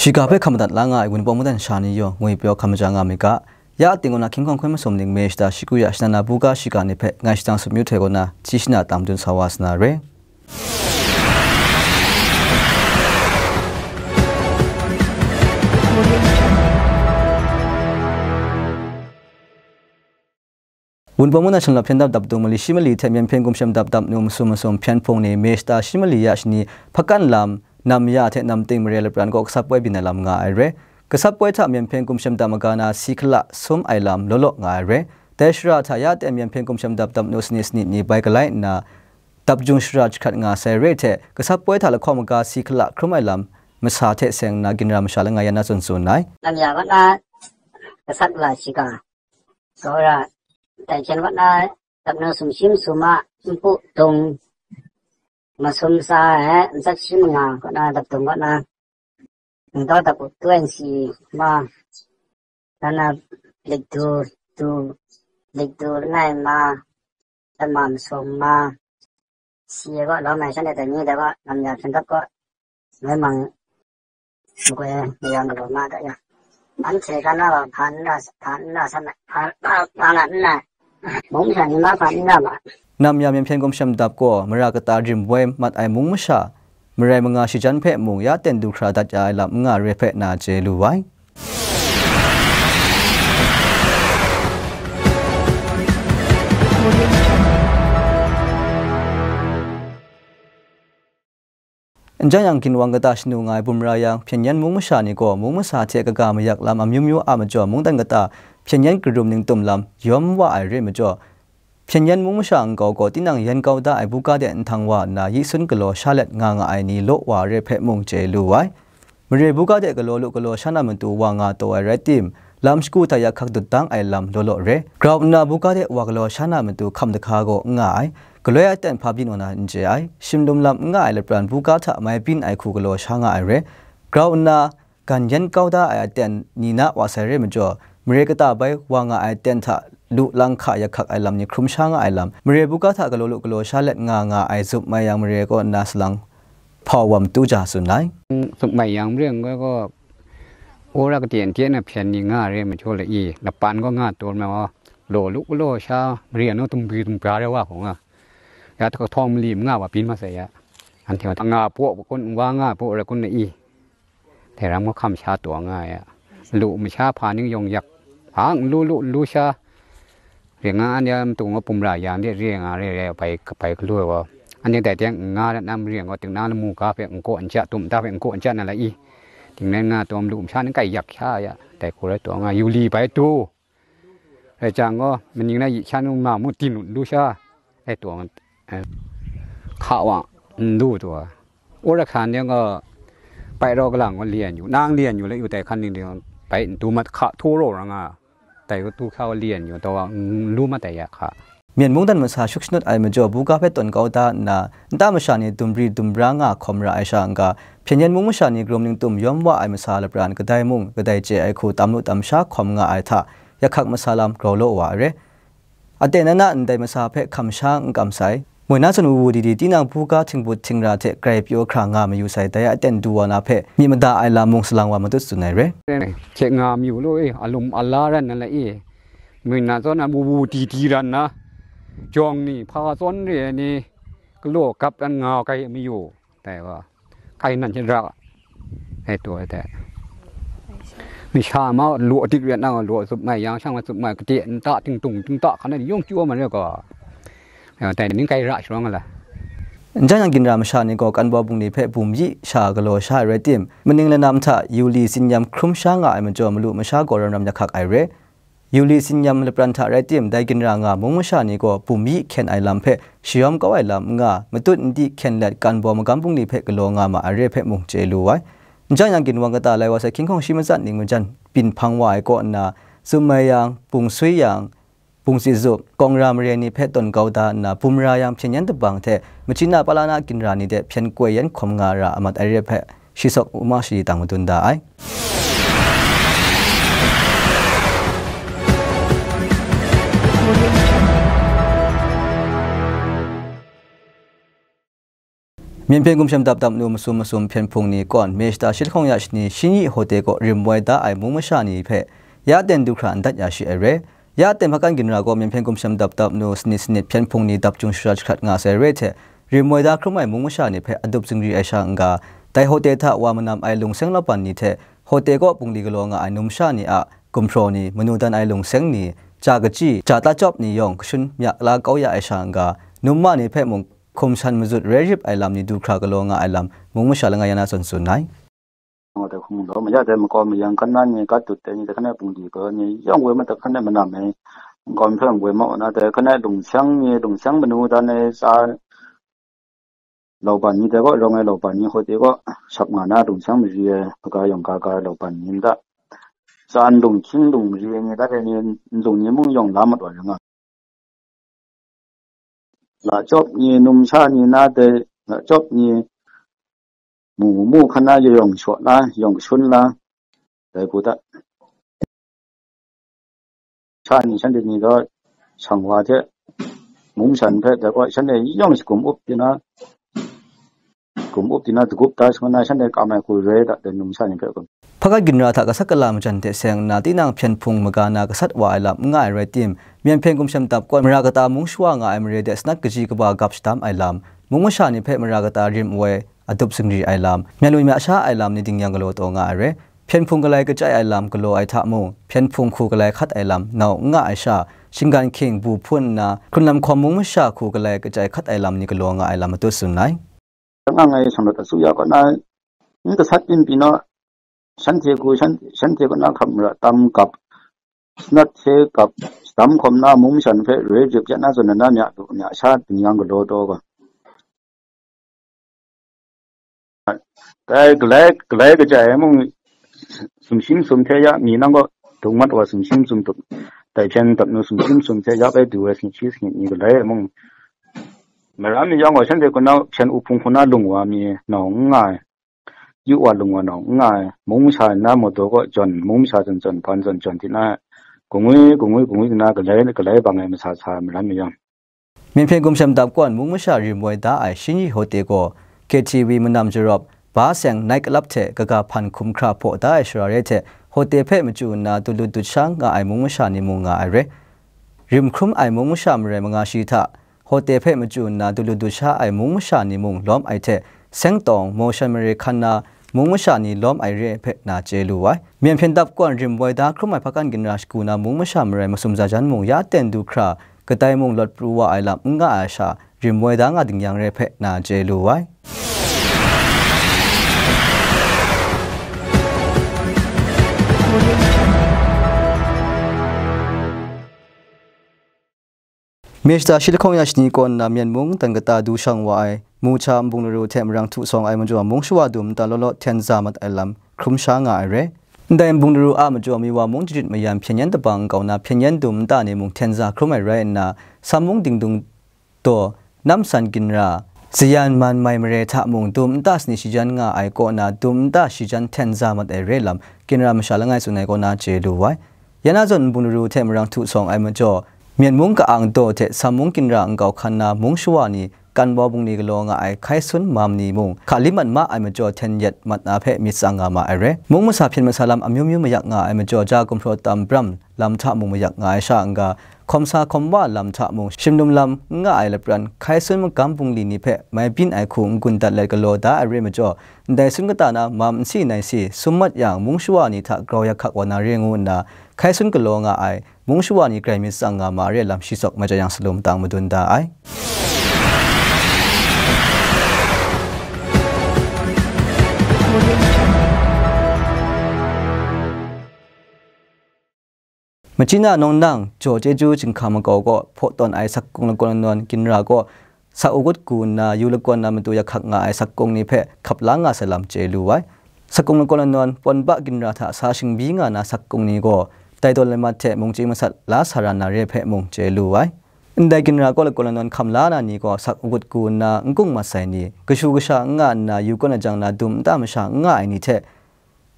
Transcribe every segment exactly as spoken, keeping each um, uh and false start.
Shiga hpe hkam madat la nga ai Wunpawng mungdan sha ni yawng ngwi pyaw hkam maja nga myit ga, ya ating kaw na hkying hkawng hkoi masum ning me shata shi ku ya shana na buga shiga ni hpe ngai shadang sut myu htoi kaw na hti shana tam dun sa wa sa na re. Wunpawng mungdan shanglawt hpyen dap dap dung mali shi mali hte myen hpyen gumshem dap dap nu masum masum hpyen hpung ni me shata shi mali ya shani hpakan lam, nam ya hte nam ting mare lapran kaw gasap poi byin ai lam nga ai re. Gasap poi hta myen hpyen gumshem dap maga na si hkala sum ai lam law law nga ai re. Dai shara hta ya aten myen hpyen gumshem dap dap nu sanit sanit ni bai galai nna, dap jung shara jahkrat nga sai re hte, gasap poi hta lahkawng maga si hkala hkrum ai lam masa hte seng nna ginra masha langai yan na tsun tsun ai. Nam ya kaw na gasap la shiga, Sawra, dai hpyen kaw na dap nu sumshi masum a npu dung masum tsa ai, ntsat shi manga kaw na dap dung kaw na, ndaw dap u tu ai nsi ma, dan na lik du, du, lik du langai ma, dan ma masum ma, si ai kaw lawm ai shanhte dai ni dai kaw, nam ya hpyen dap kaw, mai mang, makoi mayam galaw ma ga ya. Anhte ga na wa hpa n na, hpa n na san ai, hpa, hpa, hpa nga n na. Mung masha ni ma hpa n na ma. Nam ya myen hpyen gumshem dap gaw mara kata rim woi mat ai mung masha, marai manga shajan hpe mung ya ten du hkra dat ya ai lam n nga re hpe na chye lu ai. N jang yang, ginwang kata shanu nga ai bumra yang, hpyen yen mung masha ni gaw mung masa hte kaga mayak lam amyu myu a majaw, mungdan kata hpyen yen karum ningtum lam yawm wa ai re majaw, hpyen yen mung masha nkau gaw tinang yen kau da ai buga de nhtang wa nna, yi sun galaw sha let nga nga ai ni law wa re hpe mung chye lu ai. Mare buga de galaw lu galaw sha na matu wa nga taw ai rai tim, lam shagu hta yak hkak dut dang ai lam law law re. Grau nna buga de wa galaw sha na matu hkam dahka gaw n nga ai. Galoi aten hpa byin wa na n chye ai. Shimlum lam n nga ai lapran buga hta mai byin ai hku galaw sha nga ai re. Grau nna gan yen kau da ai aten ni na wa sai re majaw, mare kata bai wa nga ai aten hta lu lang hka yak hkak ai lam ni hkrum sha nga ai lam, mare buga hta galaw lu galaw sha let nga nga ai zup mai yang mare kaw nna salang hpau wam tu ja tsun ai. Zup mai yang mare ngai gaw, wora kade n te na hpyen ni nga re majaw la i, lapan gaw nga taw ma wa, law lu galaw sha mare nu tumbi tumbra re wa hku nga. Ya hta kahtawng mali ma nga wa byin ma sai ya. Anhte wa nga paw kun, wa nga paw rai kun na i. Dai ram gaw hkam sha taw nga ai a, lu masha hpa ning yawng yak, hpa n lu lu n lu sha, ring nga an ya matu gaw bumra ya n de re nga re re bai, bai galu ai gaw, anhte dai teng n nga dat na mare gaw, tingnan lamu ga hpe n kaw n ja, tum nta hpe n kaw n ja na la i, tingnan nga taw lu masha ning kai yak sha ya, dai hku rai taw nga, yu li bai du. Rai jang gaw, maning na yi shan ma mu tin lu sha, e tuang, e, hka wa n lu taw. Wora hkan de gaw, bai rau galang gaw lyen yu, nang lyen yu la yu tai hkan ning de, bai n tu mat hka htu raw ra nga, dai gaw tu hkra gaw lyen yu, taw wa n lu mat ai ya hka. Myen mungdan masa shuk shanut ai majaw, buga hpe tawn kau da nna, nta masha ni dumri dumra nga hkawm ra ai sha n-ga, hpyen yen mung masha ni karum ningtum yawm wa ai masa lapran kadai mung kadai chye ai hku tam lu tam sha hkawm nga ai hta, yak hkak masa lam grau law wa ai re. Aten na na ndai masa hpe hkam sha n kam sai. Moi na zawn wu wu di di, tinang buga htingbut htingra hte grai pyaw hkra nga mayu sai, dai aten du wa na hpe myit mada ai lam mung salang wa matut tsun ai re. Hkye nga mayu law e, alum ala ran na la e, moi na zawn wu wu di di ran na, jawng ni, hpa zawn re ai ni, galaw gap dan nga ai mayu, dai wa. Kai nan hte ra ai taw ai dai. Masha ma law dik ret na law zup mai yang shang zup mai kade nta tingtung tingta hkan na yawng chyu ma re ga. Dai ning kai ra sharang la. Njan yang ginra masha ni gaw kanbau bungli hpe bum yi sha galaw sha ai rai tim, maning lanam hta yu li tsin yam hkrum sha nga ai majaw malu masha gaw ram ram yak hkak ai re. Yu li tsin yam lapran hta rai tim, dai ginra nga mung masha ni gaw bum yi hkyen ai lam hpe shayawm kau ai lam n nga, matut n di hkyen let kanbau magam bungli hpe galaw nga ma ai re hpe mung chye lu ai. N jang yang ginwang kata lai wa sai hkying hkawng shi matsat ning majan byin hpang wa ai kaw nna, zup mai yang, bung sui yang, bung si zup, kawng ra mare ni hpe tawn kau da nna, bum ra yang hpyen yen dabang hte machyin na pala na ginra ni de hpyen koi yan hkawm nga ra a mat ai re hpe, shi sawk u ma shi tang madun da ai. Myen hpyen gumshem dap dap nu masum masum hpyen hpung ni kawn, May shata shi lahkawng ya shani, Shinyi Hote kaw rim woi da ai mung masha ni hpe ya ten du hkra n dat ya shi ai re. Ya ten hpakan ginra gaw Myen hpyen gumshem dap dap nu sanit sanit hpyen hpung ni dap jung shara jahkrat nga sai re hte, rim woi da hkrum ai mung masha ni hpe adup zingri ai sha n-ga, dai Hote hta wa manam ai lungseng laupan ni hte Hote kaw bungli galaw nga ai numsha ni a gumhpraw ni, manu dan ai lungseng ni, ja kachyi, ja tachyawp ni yawng kashun mya la kau ya ai sha n-ga, numma ni hpe mung hkum shan mazut rai rip ai lam ni du hkra galaw nga ai lam, mung masha langai ya na zawn tsun ai. Dai hkung law, maya dai makau mayang kan na ni, gat dut dai ni, dai hkan e bungli galaw ni yawng woi ma, dai hkan e manam e, nkau mi hpe woi ma, na dai hkan e lungseng ni, lungseng manu dan e tsa laupan ni, dai kaw rawng ai laupan ni, Hote kaw shap nga na lungseng mari ai, hpaga yawng ga ga ai laupan ni nta, tsan lung hkying lung mari ai ni, dat ai ni, nlung ni mung yawng la mat wa rai nga. Lachyawp ni, numsha ni, na dai lachyawp ni, mu mu hkan na yawng shaw la, yawng kashun la, dai ku da. Sha ni, shanhte ni gaw shang wa hte mung masha ni hpe dai gaw shanhte yawng shakum up di na, shakum up di na, dagup da shangun na, shanhte kam ai hku rai da, dai numsha ni hpe gaw. Hpakat ginra hta gasat gala majan hte seng nna, tinang hpyen hpung maga na gasat wa ai lam n nga ai rai tim, Myen hpyen gumshem dap kawn mara kata mung shawa nga ai mare de sanat kaji kaba gap shadam ai lam, mung masha ni hpe mara kata rim woi adup zingri ai lam, myan lu mya sha ai lam ni dingyang galaw taw nga ai re. Hpyen hpung galai kachyi ai lam galaw ai hta mung, hpyen hpung hku galai hkat ai lam nau n nga ai sha, shinggan hkying bu hpun nna, hkrunlam hkawm mung masha hku galai kachyi hkat ai lam ni galaw nga ai lam matut tsun ai. Nga ngai shanglawt asuya kaw na, n gasat n pyi naw, shanhte hku, shan-, shanhte kaw na hkap mara tam gap, sanat hte gap, shadam hkawm na mung masha ni hpe roi rip ya na zawn na, mya lu mya sha dingyang galaw taw ga. Dai galai, galai kachyi ai mung, sumshi masum hte ya mi nang gaw, dung mat wa sumshi masum tup, dai hpyen dap nu sumshi masum hte ya bai du ai sanit shi sanit ni galai ai mung, maram mi yawng gaw shanhte hku na hpyen u hpung hku na lung wa mi nau n nga ai, yu wa lung wa nau n nga ai, mung masha na mawdaw kaw jawn, mung masha zawn jawn, ban zawn jawn di na, gungwi, gungwi, gungwi di na galai, galai bang ai masa sa ai maram mi yawng. Myen hpyen gumshem dap kawn mung masha rim woi da ai Shinyi Hote gaw K T V manam jarawp, ba seng night club hte kaga hpan hkum hkra hpaw da ai shara re hte Hote hpe machyu nna dut lut dut sha nga ai mung masha ni mung nga ai re. Rim hkrum ai mung masha marai manga shi hta Hote hpe machyu nna dut lut dut sha ai mung masha ni mung lawm ai hte, seng tawng, mawshan mare hkan na mung masha ni lawm ai re ai hpe na chye lu ai. Myen hpyen dap kawn rim woi da hkrum ai hpakan ginra shagu na mung masha marai masum zajan mung ya ten du hkra, kadai mung lawt pru wa ai lam n nga ai sha, rim woi da nga ding yang re hpe na chye lu ai. May shata shi lahkawng ya shani kaw nna Myen mung dan kata du shang wa ai, Mucha nbung laru hte marang htu sawng ai majaw mung shawa dum nta law law hten za mat ai lam hkrum sha nga ai re. Ndai nbung laru a majaw mi wa mung jadit mayan hpyen yen dabang nkau na hpyen yen dum nta ni mung hten za hkrum ai rai nna, Sam mung dingdung daw, Nam San ginra, Zayan Man Mai Mare hta mung dum nta sani shi jan nga ai kaw na dum nta shi jan hten za mat ai re lam, ginra masha langai tsun ai kaw na chye lu ai. Ya na zawn nbung laru hte marang htu sawng ai majaw, Myen mung ka-ang daw hte Sam mung ginra nkau hkan na mung shawa ni, Kanbau bungli galaw nga ai hkai sun mam ni mung, hka lim mat ma ai majaw hten yet mat na hpe myit tsang nga ma ai re. Mung masa hpyen masa lam amyu myu mayak nga ai majaw, ja gumhpraw tam bram lam hta mung mayak nga ai sha n-ga, hkawm sa hkawm wa lam hta mung shim lum lam n nga ai lapran, hkai sun magam bungli ni hpe mai byin ai hku n-gun dat let galaw da ai re majaw, ndai sun kata na mam n si nai si, sum mat yang, mung shawa ni hta grau yak hkak wa na re ngu nna, hkai sun galaw nga ai, mung shawa ni grai myit tsang nga ma re lam shi tsawk maja yang salu matang madun da ai. Machina nawng nang, jaw chyeju chyinghka makau kaw hpaw tawn ai sakung lakawn lanawn ginra kaw, sak u gut gu nna, yu lakawn na matu yak hkak nga ai sakung ni hpe hkap la nga sai lam chye lu ai. Sakung lakawn lanawn, pawn ba ginra hta sa shingbyi nga na sakung ni gaw, dai dawn lai mat hte mungchying masat la sa ra na re hpe mung chye lu ai. Ndai ginra kaw lakawn lanawn hkam la na ni gaw, sak u gut gu nna, n kung mat sai ni, kashu kasha n nga nna, yu kawn ajang na dum nta masha n nga ai ni hte,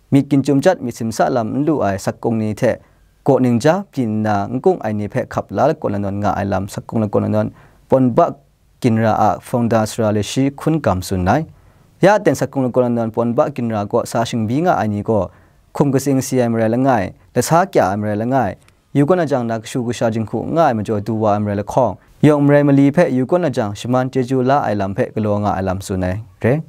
myit ginchum chyat myit simsa lam n lu ai sakung ni hte, kaw ningja byin nna n kung ai ni hpe hkap la lakawn lanawn nga ai lam sakung lakawn lanawn, pawn ba ginra a founder sara le shi hkun gam tsun ai. Ya ten sakung lakawn lanawn pawn ba ginra kaw sa shingbi nga ai ni gaw, hkum katsing si ai marai langai, lasa kya ai marai langai, yu kawn a jang na kashu kasha jinghku nga ai majaw du wa ai marai lahkawng, yawng marai mali hpe yu kawn a jang shaman chyeju la ai lam hpe galaw nga ai lam tsun ai re.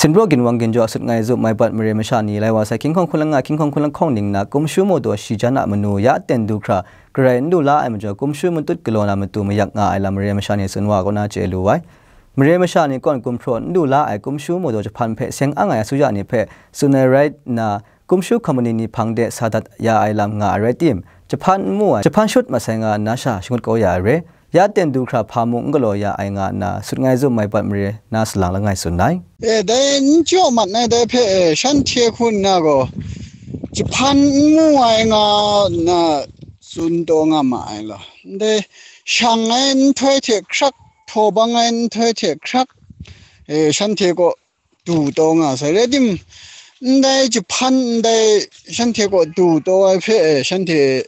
Sinpraw ginwang ginjaw sut ngai zup mai bat mare masha ni, lai wa sai hkying hkawng hkun langa hkying hkawng hkun lahkawng ning na kumshu mawdaw shi jan a manu ya ten du hkra, garai n du la ai majaw, kumshu matut galaw na matu mayak nga ai lam mare masha ni tsun wa kaw na chye lu ai. Mare masha ni kawn gumhpraw n du la ai kumshu mawdaw jahpan hpe seng ang ai asuya ni hpe tsun ai rai nna, kumshu company ni hpang de sa dat ya ai lam nga ai rai tim, jahpan n mu ai, jahpan shut masai nga nna sha shangut kau ya ai re. Ya ten du hkra hpa mung n galaw ya ai nga nna, sut ngai zup mai bat mare na salang langai tsun ai. E, dai n jaw mat ai dai hpe, e, shanhte hku nna gaw, jahpan n mu ai nga nna tsun taw nga ma ai law. Ndai shang ai nhtoi hte hkrak, htaw bang ai nhtoi hte hkrak, e, shanhte kaw du taw nga sai. Rai tim, ndai jahpan ndai shanhte kaw du taw ai hpe, e, shanhte,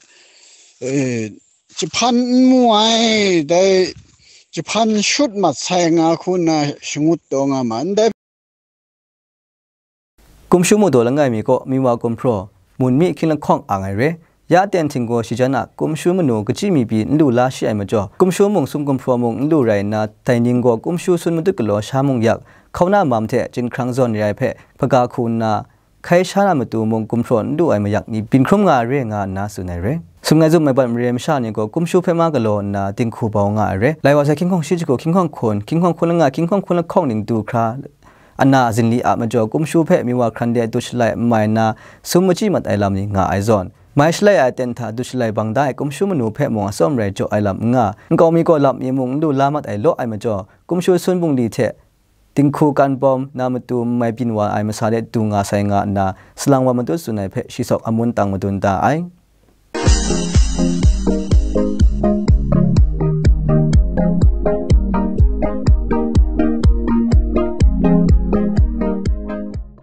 e, jahpan n mu ai, dai jahpan shut mat sai nga hku nna shangut taw nga ma ndai. Kumshu mawdaw langai mi kaw mi wa gumhpraw, mun mi hkying lahkawng ang ai re. Ya ten htinggaw shi jan a kumshu manu kachyi mi pyi n lu la shi ai majaw, kumshu mung sum gumhpraw mung n lu rai nna, dai ning gaw kumshu sun matut galaw sha mung yak, hkauna mam hte chyinghkrang zawn re ai hpe hpaga hku nna, hkai sha na matu mung gumhpraw n lu ai mayak ni byin hkrum nga ai re nga nna tsun ai re. Sum ngai zup mai bat mare masha ni gaw kumshu hpe ma galaw nna dinghku bau nga ai re. Lai wa sai hkying hkawng shi jahku hkying hkawng hkun, hkying hkawng hkun langa hkying hkawng hkun lahkawng ning du hkra, ana zinli a majaw kumshu hpe mi wa hkran de dut shalai n mai nna, sum machyi mat ai lam ni nga ai zawn, mai shalai ai ten hta dut shalai bang da ai kumshu manu hpe mung atsawm rai jaw ai lam n nga, nkau mi gaw lam mi mung n lu la mat ai law ai majaw, kumshu sun bungli hte dinghku kan bawm na matu mai byin wa ai masa de du nga sai nga nna, salang wa matut tsun ai hpe shi sawk amun tang madun da ai.